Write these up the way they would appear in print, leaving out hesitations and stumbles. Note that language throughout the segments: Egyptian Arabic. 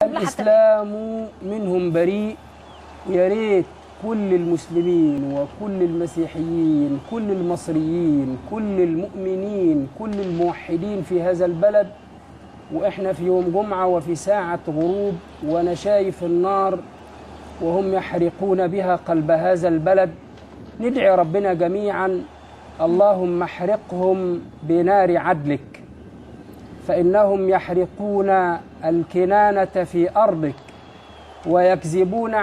الإسلام منهم بريء. ويا ريت كل المسلمين وكل المسيحيين، كل المصريين، كل المؤمنين، كل الموحدين في هذا البلد، وإحنا في يوم جمعة وفي ساعة غروب وأنا شايف النار وهم يحرقون بها قلب هذا البلد، ندعي ربنا جميعا: اللهم احرقهم بنار عدلك، فإنهم يحرقون الكنانة في أرضك ويكذبون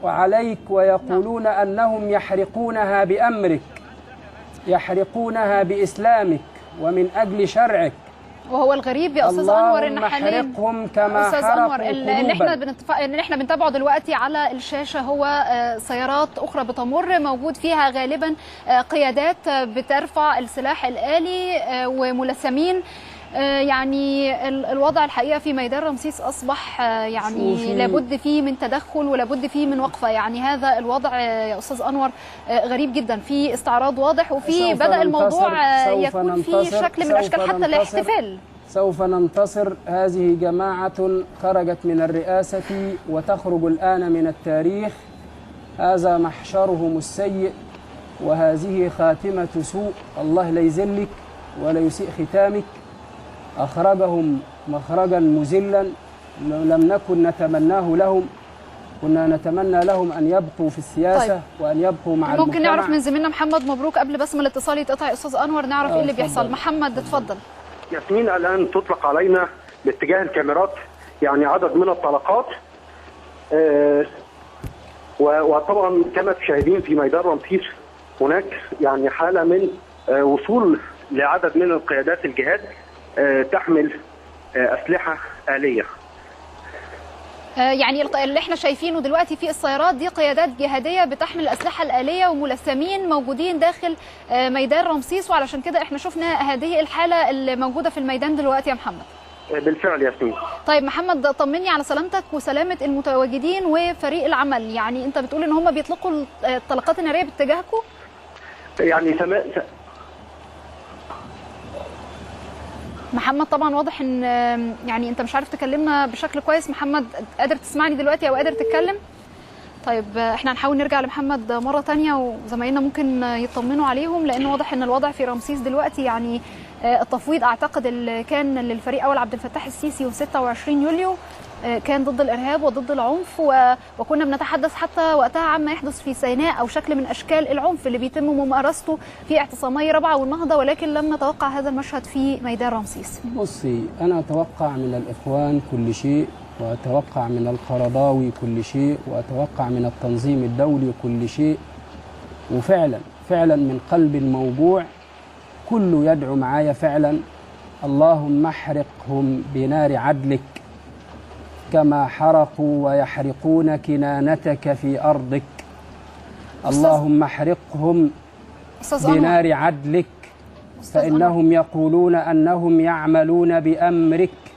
عليك ويقولون أنهم يحرقونها بأمرك، يحرقونها بإسلامك ومن أجل شرعك. وهو الغريب يا استاذ انور ان حاليا كما استاذ انور اللي احنا بنتابعه دلوقتي على الشاشة هو سيارات اخرى بتمر موجود فيها غالبا قيادات بترفع السلاح الآلي وملثمين. يعني الوضع الحقيقة في ميدان رمسيس اصبح يعني لابد فيه من تدخل ولابد فيه من وقفه. يعني هذا الوضع يا استاذ انور غريب جدا، في استعراض واضح وفي بدا الموضوع يكون في شكل من اشكال حتى الاحتفال. سوف ننتصر. هذه جماعة خرجت من الرئاسة وتخرج الان من التاريخ. هذا محشرهم السيء وهذه خاتمه سوء. الله لا يذلك ولا يسيء ختامك. أخرجهم مخرجا مذلا لم نكن نتمناه لهم، كنا نتمنى لهم أن يبقوا في السياسة. طيب. وأن يبقوا مع المجتمع. ممكن نعرف من زميلنا محمد مبروك قبل بس ما الاتصال يتقطع يا أستاذ أنور، نعرف إيه اللي بيحصل. محمد اتفضل. ياسمين، الآن تطلق علينا باتجاه الكاميرات يعني عدد من الطلقات، وطبعا كما تشاهدين في ميدان رمسيس هناك يعني حالة من وصول لعدد من القيادات الجهاد تحمل أسلحة آلية. يعني اللي احنا شايفينه دلوقتي في السيارات دي قيادات جهادية بتحمل الأسلحة الآلية وملثمين موجودين داخل ميدان رمسيس، وعلشان كده احنا شفنا هذه الحالة اللي موجودة في الميدان دلوقتي يا محمد. بالفعل يا ياسمين. طيب محمد، طمني على سلامتك وسلامة المتواجدين وفريق العمل. يعني انت بتقول ان هم بيطلقوا الطلقات النارية باتجاهكم؟ يعني محمد طبعا واضح ان يعني انت مش عارف تكلمنا بشكل كويس. محمد قادر تسمعني دلوقتي او قادر تتكلم؟ طيب احنا هنحاول نرجع لمحمد مرة ثانية وزمايلنا ممكن يطمنوا عليهم، لان واضح ان الوضع في رمسيس دلوقتي يعني التفويض اعتقد اللي كان للفريق اول عبد الفتاح السيسي يوم 26 يوليو كان ضد الارهاب وضد العنف، وكنا بنتحدث حتى وقتها عما يحدث في سيناء او شكل من اشكال العنف اللي بيتم ممارسته في اعتصامي رابعه والنهضه، ولكن لم نتوقع هذا المشهد في ميدان رمسيس. بصي، انا اتوقع من الاخوان كل شيء، واتوقع من القرضاوي كل شيء، واتوقع من التنظيم الدولي كل شيء، وفعلا فعلا من قلب موجوع كله يدعو معايا فعلا: اللهم احرقهم بنار عدلك كما حرقوا ويحرقون كنانتك في أرضك. اللهم احرقهم بنار عدلك، فإنهم يقولون أنهم يعملون بأمرك